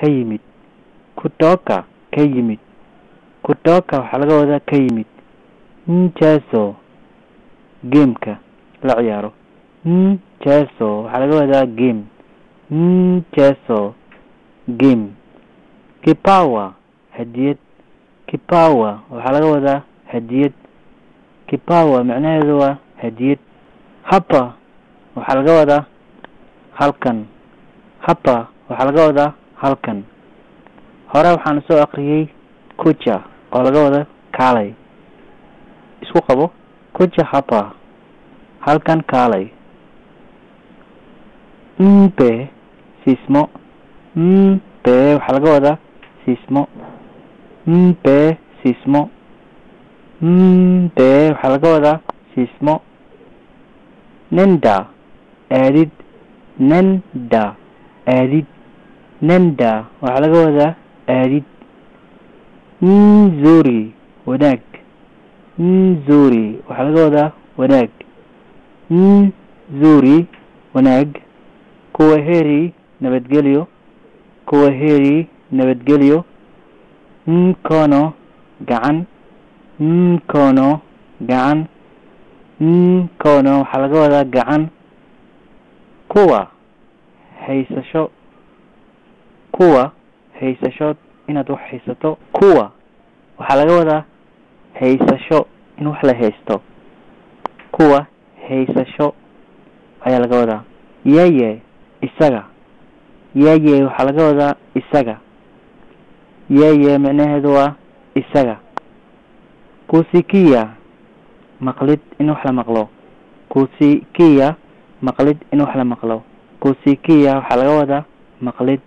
ka yimid. Kutoka, ka yimid. Kutoka waxaa laga wadaa ka yimid. Mchezo, gameka la ciyaaro. Mchezo waxaa laga wadaa game. Mchezo, game. Kipawa, hadiyad. Kipawa waxaa laga wadaa hadiyad. Kipawa micnaheedu waa hadiyad. Hapa waxaa laga wadaa halkan. Hapa waxaa laga wadaa halkan. Hore waxaan soo aqriyay kuja oo laga wada kaalay. Isku qabo kuja hapa, halkan kaalay. Mpe, siismo. Mpe waxaa laga wadaa siismo. Mpe, siismo. Mpe waxaa laga wadaa siismo. Nenda, aadid. Nenda, aadid. Nenda waxaa laga wadaa aadid. Nzuri, wanaag. Nzuri waxaa laga wadaa wanaag. Nzuri, wanaag. Kuwa heri, nabadgelyo. Kuwa heri, nabadgelyo. Mkono, gacan. Mkono, gacan. Mkono waxaa laga wadaa gacan. Kuwa haysasho. Kuwa haysasho, inaad wax haysato. Kuwa waxaa laga wadaa haysasho, in wax la haysto. Kuwa haysasho ayaa laga wadaa. Yeye, isaga. Yeye waxaa laga wadaa isaga. Yeye micnaheedu waa isaga. Kusikia, maqlid, in wax la maqlo. Kusikia, maqlid, in wax la maqlo. Kusikia waxaa laga wadaa maqlid.